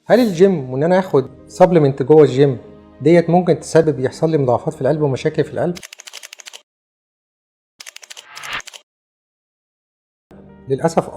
هل الجيم وان انا اخد supplement جوه الجيم ديت ممكن تسبب يحصل لي مضاعفات في القلب ومشاكل في القلب؟ للاسف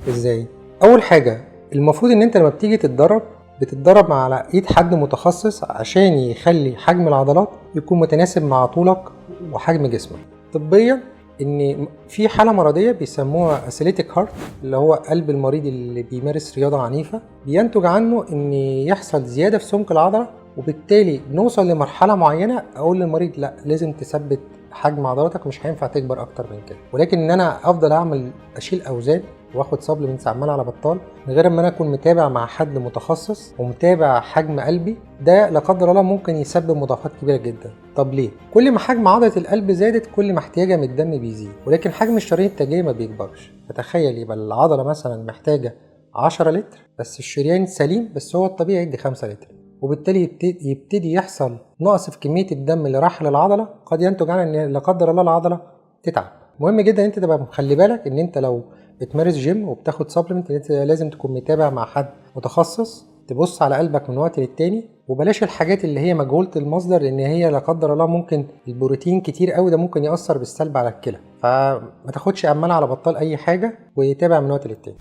ازاي؟ اول حاجة المفروض ان انت لما بتيجي تتدرب بتتدرب على ايد حد متخصص عشان يخلي حجم العضلات يكون متناسب مع طولك وحجم جسمك. طبيا ان في حاله مرضية بيسموها athletic heart، اللي هو قلب المريض اللي بيمارس رياضة عنيفة، بينتج عنه ان يحصل زيادة في سمك العضلة، وبالتالي نوصل لمرحلة معينة اقول للمريض لا لازم تثبت حجم عضلاتك، مش هينفع تكبر اكتر من كده. ولكن ان انا افضل اعمل اشيل اوزان واخد supplements عمال على بطال من غير ما انا اكون متابع مع حد متخصص ومتابع حجم قلبي، ده لا قدر الله ممكن يسبب مضاعفات كبيرة جدا. طب ليه؟ كل ما حجم عضلة القلب زادت كل ما احتياجها من الدم بيزيد، ولكن حجم الشرايين التاجيه ما بيكبرش. فتخيل يبقى العضلة مثلا محتاجه 10 لتر بس الشريان سليم، بس هو الطبيعي يدي 5 لتر، وبالتالي يبتدي يحصل نقص في كمية الدم اللي راح للعضله، قد ينتج عنها ان لا قدر الله العضلة تتعب. مهم جدا ان انت تبقى مخلي بالك ان انت لو بتمارس جيم وبتاخد supplement انت لازم تكون متابع مع حد متخصص، تبص على قلبك من وقت للتاني، وبلاش الحاجات اللي هي مجهولة المصدر، لان هي لا قدر الله ممكن البروتين كتير قوي ده ممكن يأثر بالسلب على الكلى. فما تاخدش عمال على بطال اي حاجة، ويتابع من وقت للتاني.